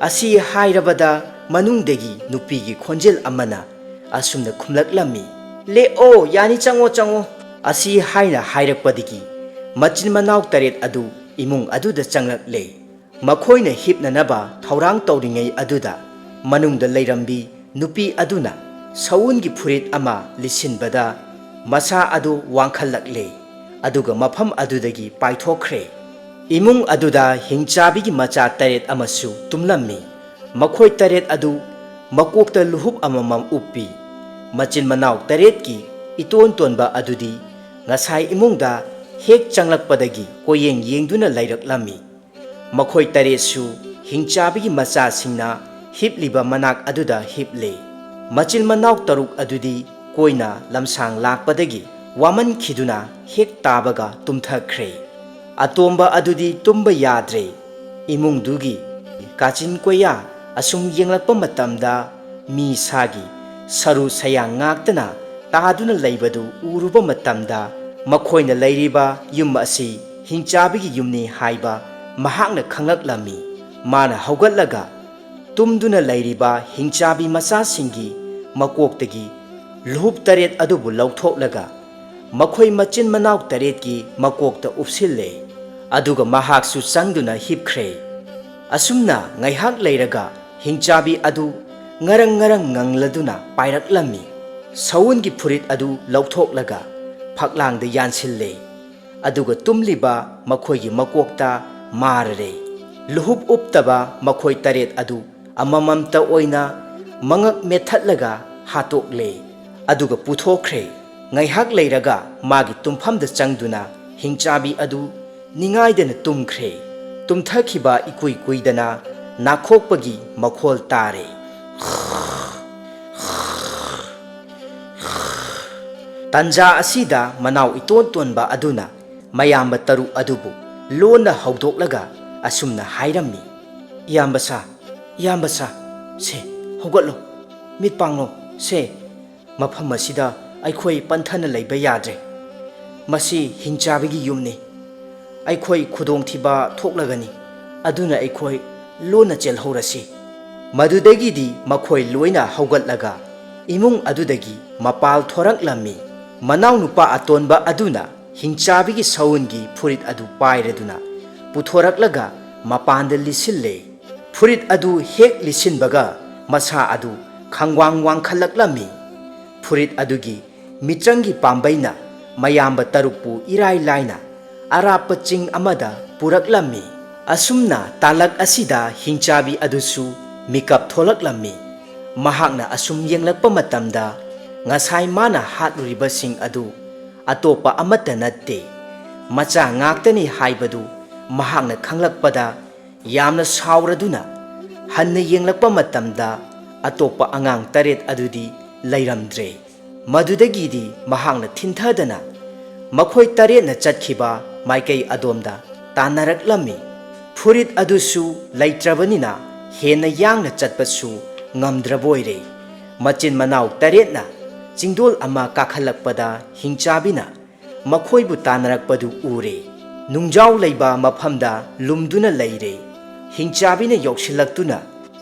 ꯑꯁꯤ ꯍꯥꯏꯔꯕꯗ, ꯃꯅꯨꯡꯗꯒꯤ ꯅꯨꯄꯤꯒꯤ ꯈꯣꯟꯖꯦꯜ ꯑꯃꯅ ꯑꯁꯨꯝꯅ ꯈꯨꯝꯂꯛꯂꯝꯃꯤ, "ꯂꯦꯛꯑꯣ, ꯌꯥꯅꯤ, ꯆꯪꯉꯣ, ꯆꯪꯉꯣ" ꯑꯁꯤ ꯍꯥꯏꯅ ꯍꯥꯏꯔꯛꯄꯗꯒꯤ ꯃꯆꯤꯟ ꯃꯅꯥꯎ ꯇꯔꯦꯠ ꯑꯗꯨ ꯏꯃꯨꯡ ꯑꯗꯨꯗ ꯆꯪꯂꯛꯂꯦ꯫ ꯃꯈꯣꯏꯅ ꯍꯤꯞꯅꯅꯕ ꯊꯧꯔꯥꯡ ꯇꯧꯔꯤꯉꯩ ꯑꯗꯨꯗ, ꯃꯅꯨꯡꯗ ꯂꯩꯔꯝꯕꯤ ꯅꯨꯄꯤ ꯑꯗꯨꯅ ꯁꯎꯟꯒꯤ ꯐꯨꯔꯤꯠ ꯑꯃ ꯂꯤꯠꯁꯤꯟꯕꯗ, ꯃꯁꯥ ꯑꯗꯨ ꯋꯥꯡꯈꯠꯂꯛꯂꯦ, ꯑꯗꯨꯒ ꯃꯐꯝ ꯑꯗꯨꯗꯒꯤ ꯄꯥꯏꯊꯣꯛꯈ꯭ꯔꯦ꯫ ꯏꯃꯨꯡ ꯑꯗꯨꯗ ꯍꯤꯡꯆꯥꯕꯤꯒꯤ ꯃꯆꯥ ꯇꯔꯦꯠ ꯑꯃꯁꯨ ꯇꯨꯝꯂꯝꯃꯤ꯫ ꯃꯈꯣꯏ ꯇꯔꯦꯠ ꯑꯗꯨ ꯃꯀꯣꯛꯇ ꯂꯨꯍꯨꯞ ꯑꯃꯃꯝ ꯎꯞꯄꯤ꯫ ꯃꯆꯤꯟ ꯃꯅꯥꯎ ꯇꯔꯦꯠꯀꯤ ꯏꯇꯣꯟ ꯇꯣꯟꯕ ꯑꯗꯨꯗꯤ ꯉꯁꯥꯏ ꯏꯃꯨꯡꯗ ꯍꯦꯛ ꯆꯪꯂꯛꯄꯗꯒꯤ ꯀꯣꯌꯦꯡ ꯌꯦꯡꯗꯨꯅ ꯂꯩꯔꯛꯂꯝꯃꯤ꯫ ꯃꯈꯣꯏ ꯇꯔꯦꯠꯁꯨ ꯍꯤꯡꯆꯥꯕꯤꯒꯤ ꯃꯆꯥꯁꯤꯡꯅ ꯍꯤꯞꯂꯤꯕ ꯃꯅꯥꯛ ꯑꯗꯨꯗ ꯍꯤꯞꯂꯦ꯫ ꯃꯆꯤꯟ ꯃꯅꯥꯎ ꯇꯔꯨꯛ ꯑꯗꯨꯗꯤ ꯀꯣꯏꯅ ꯂꯝꯁꯥꯡ ꯂꯥꯛꯄꯗꯒꯤ ꯋꯥꯃꯟꯈꯤꯗꯨꯅ ꯍꯦꯛ ꯇꯥꯕꯒ ꯇꯨꯝꯊꯈ꯭ꯔꯦ꯫ ꯑꯇꯣꯝꯕ ꯑꯗꯨꯗꯤ ꯇꯨꯝꯕ ꯌꯥꯗ꯭ꯔꯦ꯫ ꯏꯃꯨꯡꯗꯨꯒꯤ ꯀꯥꯆꯤꯟ ꯀꯣꯌꯥ ꯑꯁꯨꯝ ꯌꯦꯡꯂꯛꯄ ꯃꯇꯝꯗ ꯃꯤ ꯁꯥꯒꯤ ꯁꯔꯨ ꯁꯌꯥꯡ ꯉꯥꯛꯇꯅ ꯇꯥꯗꯨꯅ ꯂꯩꯕꯗꯨ ꯎꯔꯨꯕ ꯃꯇꯝꯗ, ꯃꯈꯣꯏꯅ ꯂꯩꯔꯤꯕ ꯌꯨꯝ ꯑꯁꯤ ꯍꯤꯡꯆꯥꯕꯤꯒꯤ ꯌꯨꯝꯅꯤ ꯍꯥꯏꯕ ꯃꯍꯥꯛꯅ ꯈꯪꯂꯛꯂꯝꯃꯤ꯫ ꯃꯥꯅ ꯍꯧꯒꯠꯂꯒ ꯇꯨꯝꯗꯨꯅ ꯂꯩꯔꯤꯕ ꯍꯤꯡꯆꯥꯕꯤ ꯃꯆꯥꯁꯤꯡꯒꯤ ꯃꯀꯣꯛꯇꯒꯤ ꯂꯨꯍꯨꯞ ꯇꯔꯦꯠ ꯑꯗꯨꯕꯨ ꯂꯧꯊꯣꯛꯂꯒ ꯃꯈꯣꯏ ꯃꯆꯤꯟ ꯃꯅꯥꯎ ꯇꯔꯦꯠꯀꯤ ꯃꯀꯣꯛꯇ ꯎꯞꯁꯤꯜꯂꯦ꯫ ꯑꯗꯨꯒ ꯃꯍꯥꯛꯁꯨ ꯆꯪꯗꯨꯅ ꯍꯤꯞꯈ꯭ꯔꯦ꯫ ꯑꯁꯨꯝꯅ ꯉꯥꯏꯍꯥꯛ ꯂꯩꯔꯒ ꯍꯤꯡꯆꯥꯕꯤ ꯑꯗꯨ ꯉꯔꯪ ꯉꯔꯪ ꯉꯪꯂꯗꯨꯅ ꯄꯥꯏꯔꯛꯂꯝꯃꯤ꯫ ꯁꯎꯟꯒꯤ ꯐꯨꯔꯤꯠ ꯑꯗꯨ ꯂꯧꯊꯣꯛꯂꯒ ꯐꯛꯂꯥꯡꯗ ꯌꯥꯟꯁꯤꯜꯂꯦ꯫ ꯑꯗꯨꯒ ꯇꯨꯝꯂꯤꯕ ꯃꯈꯣꯏꯒꯤ ꯃꯀꯣꯛꯇ ꯃꯥꯔꯔꯦ꯫ ꯂꯨꯍꯨꯞ ꯎꯞꯇꯕ ꯃꯈꯣꯏ ꯇꯔꯦꯠ ꯑꯗꯨ ꯑꯃꯃꯝꯇ ꯑꯣꯏꯅ ꯃꯉꯛ ꯃꯦꯠꯊꯠꯂꯒ ꯍꯥꯠꯇꯣꯛꯂꯦ꯫ ꯑꯗꯨꯒ ꯄꯨꯊꯣꯛꯈ꯭ꯔꯦ꯫ ꯉꯥꯏꯍꯥꯛ ꯂꯩꯔꯒ ꯃꯥꯒꯤ ꯇꯨꯝꯐꯝꯗ ꯆꯪꯗꯨꯅ ꯍꯤꯡꯆꯥꯕꯤ ꯑꯗꯨ ꯅꯤꯡꯉꯥꯏꯗꯅ ꯇꯨꯝꯈ꯭ꯔꯦ꯫ ꯇꯨꯝꯊꯈꯤꯕ ꯏꯀꯨꯏ ꯀꯨꯏꯗꯅ ꯅꯥꯈꯣꯛꯄꯒꯤ ꯃꯈꯣꯜ ꯇꯥꯔꯦ꯫ ꯇꯟꯖꯥ ꯑꯁꯤꯗ ꯃꯅꯥꯎ ꯏꯇꯣꯟ ꯇꯣꯟꯕ ꯑꯗꯨꯅ ꯃꯌꯥꯝꯕ ꯇꯔꯨꯛ ꯑꯗꯨꯕꯨ ꯂꯣꯟꯅ ꯍꯧꯗꯣꯛꯂꯒ ꯑꯁꯨꯝꯅ ꯍꯥꯏꯔꯝꯃꯤ, "ꯏꯌꯥꯝꯕ ꯁꯥ, ꯏꯌꯥꯝꯕ ꯁꯥ, ꯁꯦ, ꯍꯧꯒꯠꯂꯣ, ꯃꯤꯠ ꯄꯥꯡꯂꯣ, ꯁꯦ, ꯃꯐꯝ ꯑꯁꯤꯗ ꯑꯩꯈꯣꯏ ꯄꯟꯊꯅ ꯂꯩꯕ ꯌꯥꯗ꯭ꯔꯦ꯫ ꯃꯁꯤ ꯍꯤꯡꯆꯥꯕꯤꯒꯤ ꯌꯨꯝꯅꯤ꯫ ꯑꯩꯈꯣꯏ ꯈꯨꯗꯣꯡꯊꯤꯕ ꯊꯣꯛꯂꯒꯅꯤ꯫ ꯑꯗꯨꯅ ꯑꯩꯈꯣꯏ ꯂꯣꯟꯅ ꯆꯦꯜꯍꯧꯔꯁꯤ꯫" ꯃꯗꯨꯗꯒꯤꯗꯤ ꯃꯈꯣꯏ ꯂꯣꯏꯅ ꯍꯧꯒꯠꯂꯒ ꯏꯃꯨꯡ ꯑꯗꯨꯗꯒꯤ ꯃꯄꯥꯜ ꯊꯣꯔꯛꯂꯝꯃꯤ꯫ ꯃꯅꯥꯎꯅꯨꯄꯥ ꯑꯇꯣꯟꯕ ꯑꯗꯨꯅ ꯍꯤꯡꯆꯥꯕꯤꯒꯤ ꯁꯎꯟꯒꯤ ꯐꯨꯔꯤꯠ ꯑꯗꯨ ꯄꯥꯏꯔꯗꯨꯅ ꯄꯨꯊꯣꯔꯛꯂꯒ ꯃꯄꯥꯟꯗ ꯂꯤꯠꯁꯤꯜꯂꯦ꯫ ꯐꯨꯔꯤꯠ ꯑꯗꯨ ꯍꯦꯛ ꯂꯤꯠꯁꯤꯟꯕꯒ ꯃꯁꯥ ꯑꯗꯨ ꯈꯪꯋꯥꯡ ꯋꯥꯡꯈꯠꯂꯛꯂꯝꯃꯤ꯫ ꯐꯨꯔꯤꯠ ꯑꯗꯨꯒꯤ ꯃꯤꯆꯪꯒꯤ ꯄꯥꯝꯕꯩꯅ ꯃꯌꯥꯝꯕ ꯇꯔꯨꯛꯄꯨ ꯏꯔꯥꯏ ꯂꯥꯏꯅ ꯑꯔꯥꯞꯄ ꯆꯤꯡ ꯑꯃꯗ ꯄꯨꯔꯛꯂꯝꯃꯤ꯫ ꯑꯁꯨꯝꯅ ꯇꯥꯂꯛ ꯑꯁꯤꯗ ꯍꯤꯡꯆꯥꯕꯤ ꯑꯗꯨꯁꯨ ꯃꯤꯀꯞ ꯊꯣꯛꯂꯛꯂꯝꯃꯤ꯫ ꯃꯍꯥꯛꯅ ꯑꯁꯨꯝ ꯌꯦꯡꯂꯛꯄ ꯃꯇꯝꯗ ꯉꯁꯥꯏ ꯃꯥꯅ ꯍꯥꯠꯂꯨꯔꯤꯕꯁꯤꯡ ꯑꯗꯨ ꯑꯇꯣꯞꯄ ꯑꯃꯠꯇ ꯅꯠꯇꯦ, ꯃꯆꯥ ꯉꯥꯛꯇꯅꯤ ꯍꯥꯏꯕꯗꯨ ꯃꯍꯥꯛꯅ ꯈꯪꯂꯛꯄꯗ ꯌꯥꯝꯅ ꯁꯥꯎꯔꯗꯨꯅ ꯍꯟꯅ ꯌꯦꯡꯂꯛꯄ ꯃꯇꯝꯗ ꯑꯇꯣꯞꯄ ꯑꯉꯥꯡ ꯇꯔꯦꯠ ꯑꯗꯨꯗꯤ ꯂꯩꯔꯝꯗ꯭ꯔꯦ꯫ ꯃꯗꯨꯗꯒꯤꯗꯤ ꯃꯍꯥꯛꯅ ꯊꯤꯟꯊꯗꯅ ꯃꯈꯣꯏ ꯇꯔꯦꯠꯅ ꯆꯠꯈꯤꯕ ꯃꯥꯏꯀꯩ ꯑꯗꯣꯝꯗ ꯇꯥꯟꯅꯔꯛꯂꯝꯃꯤ꯫ ꯐꯨꯔꯤꯠ ꯑꯗꯨꯁꯨ ꯂꯩꯇ꯭ꯔꯕꯅꯤꯅ ꯍꯦꯟꯅ ꯌꯥꯡꯅ ꯆꯠꯄꯁꯨ ꯉꯝꯗ꯭ꯔꯕꯣꯏꯔꯦ꯫ ꯃꯆꯤꯟ ꯃꯅꯥꯎ ꯇꯔꯦꯠꯅ ꯆꯤꯡꯗꯣꯜ ꯑꯃ ꯀꯥꯈꯠꯂꯛꯄꯗ ꯍꯤꯡꯆꯥꯕꯤꯅ ꯃꯈꯣꯏꯕꯨ ꯇꯥꯟꯅꯔꯛꯄꯗꯨ ꯎꯔꯦ꯫ ꯅꯨꯡꯖꯥꯎ ꯂꯩꯕ ꯃꯐꯝꯗ ꯂꯨꯝꯗꯨꯅ ꯂꯩꯔꯦ꯫ ꯍꯤꯡꯆꯥꯕꯤꯅ ꯌꯧꯁꯤꯜꯂꯛꯇꯨꯅ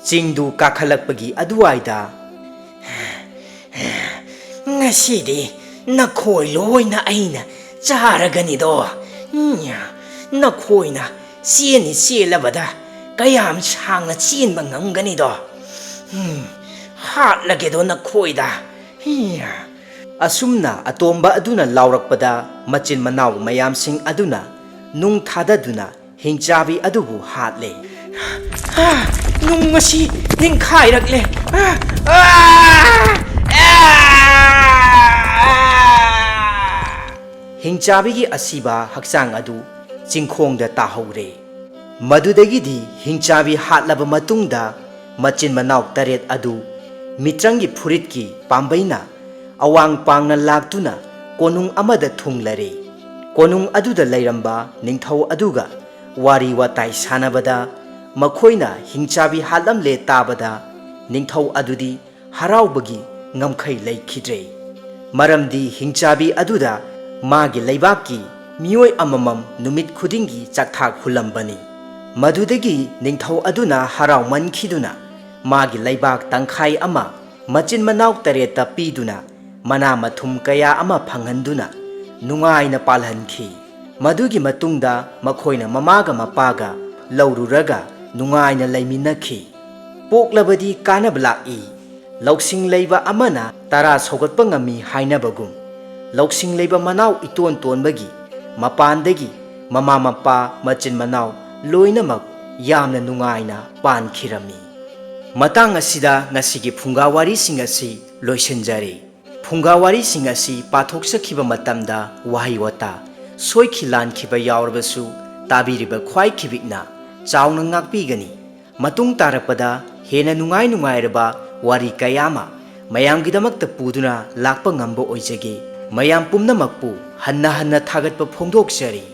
ꯆꯤꯡꯗꯨ ꯀꯥꯈꯠꯂꯛꯄꯒꯤ ꯑꯗꯨꯋꯥꯏꯗ, "ꯉꯁꯤꯗꯤ ꯅꯈꯣꯏ ꯂꯣꯏꯅ ꯑꯩꯅ ꯆꯥꯔꯒꯅꯤꯗꯣ꯫ ꯎꯝ, ꯅꯈꯣꯏꯅ ꯆꯦꯟꯅꯤ ꯆꯦꯜꯂꯕꯗ ꯀꯌꯥꯝ ꯁꯥꯡꯅ ꯆꯦꯟꯕ ꯉꯝꯒꯅꯤꯗꯣ? ꯎꯝ, ꯍꯥꯠꯂꯒꯦꯗꯣ ꯅꯈꯣꯏꯗ꯫ ꯎꯝ꯫" ꯑꯁꯨꯝꯅ ꯑꯇꯣꯝꯕ ꯑꯗꯨꯅ ꯂꯥꯎꯔꯛꯄꯗ ꯃꯆꯤꯟ ꯃꯅꯥꯎ ꯃꯌꯥꯝꯁꯤꯡ ꯑꯗꯨꯅ ꯅꯨꯡ ꯊꯥꯗꯗꯨꯅ ꯍꯤꯡꯆꯥꯕꯤ ꯑꯗꯨꯕꯨ ꯍꯥꯠꯂꯦ꯫ "ꯑꯥ! ꯅꯨꯡ ꯑꯁꯤ ꯅꯤꯡꯈꯥꯏꯔꯛꯂꯦ꯫ ꯑꯥ! ꯑꯥ! ꯑꯥ!" ꯍꯤꯡꯆꯥꯕꯤꯒꯤ ꯑꯁꯤꯕ ꯍꯛꯆꯥꯡ ꯑꯗꯨ ꯆꯤꯡꯈꯣꯡꯗ ꯇꯥꯍꯧꯔꯦ꯫ ꯃꯗꯨꯗꯒꯤꯗꯤ ꯍꯤꯡꯆꯥꯕꯤ ꯍꯥꯠꯂꯕ ꯃꯇꯨꯡꯗ ꯃꯆꯤꯟ ꯃꯅꯥꯎ ꯇꯔꯦꯠ ꯑꯗꯨ ꯃꯤꯇ꯭ꯔꯪꯒꯤ ꯐꯨꯔꯤꯠꯀꯤ ꯄꯥꯝꯕꯩꯅ ꯑꯋꯥꯡ ꯄꯥꯡꯅ ꯂꯥꯛꯇꯨꯅ ꯀꯣꯅꯨꯡ ꯑꯃꯗ ꯊꯨꯡꯂꯔꯦ꯫ ꯀꯣꯅꯨꯡ ꯑꯗꯨꯗ ꯂꯩꯔꯝꯕ ꯅꯤꯡꯊꯧ ꯑꯗꯨꯒ ꯋꯥꯔꯤ ꯋꯥꯇꯥꯏ ꯁꯥꯟꯅꯕꯗ ꯃꯈꯣꯏꯅ ꯍꯤꯡꯆꯥꯕꯤ ꯍꯥꯠꯂꯝꯂꯦ ꯇꯥꯕꯗ ꯅꯤꯡꯊꯧ ꯑꯗꯨꯗꯤ ꯍꯔꯥꯎꯕꯒꯤ ꯉꯝꯈꯩ ꯂꯩꯈꯤꯗ꯭ꯔꯦ꯫ ꯃꯔꯝꯗꯤ ꯍꯤꯡꯆꯥꯕꯤ ꯑꯗꯨꯗ ꯃꯥꯒꯤ ꯂꯩꯕꯥꯛꯀꯤ ꯃꯤꯑꯣꯏ ꯑꯃꯃꯝ ꯅꯨꯃꯤꯠ ꯈꯨꯗꯤꯡꯒꯤ ꯆꯥꯛꯊꯥꯛ ꯍꯨꯜꯂꯝꯕꯅꯤ꯫ ꯃꯗꯨꯗꯒꯤ ꯅꯤꯡꯊꯧ ꯑꯗꯨꯅ ꯍꯔꯥꯎꯃꯟꯈꯤꯗꯨꯅ ꯃꯥꯒꯤ ꯂꯩꯕꯥꯛ ꯇꯪꯈꯥꯏ ꯑꯃ ꯃꯆꯤꯟ ꯃꯅꯥꯎ ꯇꯔꯦꯠꯇ ꯄꯤꯗꯨꯅ ꯃꯅꯥ ꯃꯊꯨꯝ ꯀꯌꯥ ꯑꯃ ꯐꯪꯍꯟꯗꯨꯅ ꯅꯨꯡꯉꯥꯏꯅ ꯄꯥꯜꯍꯟꯈꯤ꯫ ꯃꯗꯨꯒꯤ ꯃꯇꯨꯡꯗ ꯃꯈꯣꯏꯅ ꯃꯃꯥꯒ ꯃꯄꯥꯒ ꯂꯧꯔꯨꯔꯒ ꯅꯨꯡꯉꯥꯏꯅ ꯂꯩꯃꯤꯟꯅꯈꯤ꯫ ꯄꯣꯛꯂꯕꯗꯤ ꯀꯥꯟꯅꯕ ꯂꯥꯛꯏ꯫ ꯂꯧꯁꯤꯡ ꯂꯩꯕ ꯑꯃꯅ ꯇꯔꯥ ꯁꯧꯒꯠꯄ ꯉꯝꯃꯤ ꯍꯥꯏꯅꯕꯒꯨꯝ, ꯂꯧꯁꯤꯡ ꯂꯩꯕ ꯃꯅꯥꯎ ꯏꯇꯣꯟ ꯇꯣꯟꯕꯒꯤ ꯃꯄꯥꯟꯗꯒꯤ ꯃꯃꯥ ꯃꯄꯥ ꯃꯆꯤꯟ ꯃꯅꯥꯎ ꯂꯣꯏꯅꯃꯛ ꯌꯥꯝꯅ ꯅꯨꯡꯉꯥꯏꯅ ꯄꯥꯟꯈꯤꯔꯝꯃꯤ꯫ ꯃꯇꯥꯡ ꯑꯁꯤꯗ ꯉꯁꯤꯒꯤ ꯐꯨꯡꯒꯥ ꯋꯥꯔꯤꯁꯤꯡ ꯑꯁꯤ ꯂꯣꯏꯁꯤꯟꯖꯔꯦ꯫ ꯐꯨꯡꯒꯥ ꯋꯥꯔꯤꯁꯤꯡ ꯑꯁꯤ ꯄꯥꯊꯣꯛꯆꯈꯤꯕ ꯃꯇꯝꯗ ꯋꯥꯍꯩ ꯋꯥꯇꯥ ꯁꯣꯏꯈꯤ ꯂꯥꯟꯈꯤꯕ ꯌꯥꯎꯔꯕꯁꯨ ꯇꯥꯕꯤꯔꯤꯕ ꯈ꯭ꯋꯥꯏ ꯈꯤꯕꯤꯛꯅ ꯆꯥꯎꯅ ꯉꯥꯛꯄꯤꯒꯅꯤ꯫ ꯃꯇꯨꯡ ꯇꯥꯔꯛꯄꯗ ꯍꯦꯟꯅ ꯅꯨꯡꯉꯥꯏ ꯅꯨꯡꯉꯥꯏꯔꯕ ꯋꯥꯔꯤ ꯀꯌꯥ ꯑꯃ ꯃꯌꯥꯝꯒꯤꯗꯃꯛꯇ ꯄꯨꯗꯨꯅ ꯂꯥꯛꯄ ꯉꯝꯕ ꯑꯣꯏꯖꯒꯦ꯫ ꯃꯌꯥꯝ ꯄꯨꯝꯅꯃꯛꯄꯨ ꯍꯟꯅ ꯍꯟꯅ ꯊꯥꯒꯠꯄ ꯐꯣꯡꯗꯣꯛꯆꯔꯤ꯫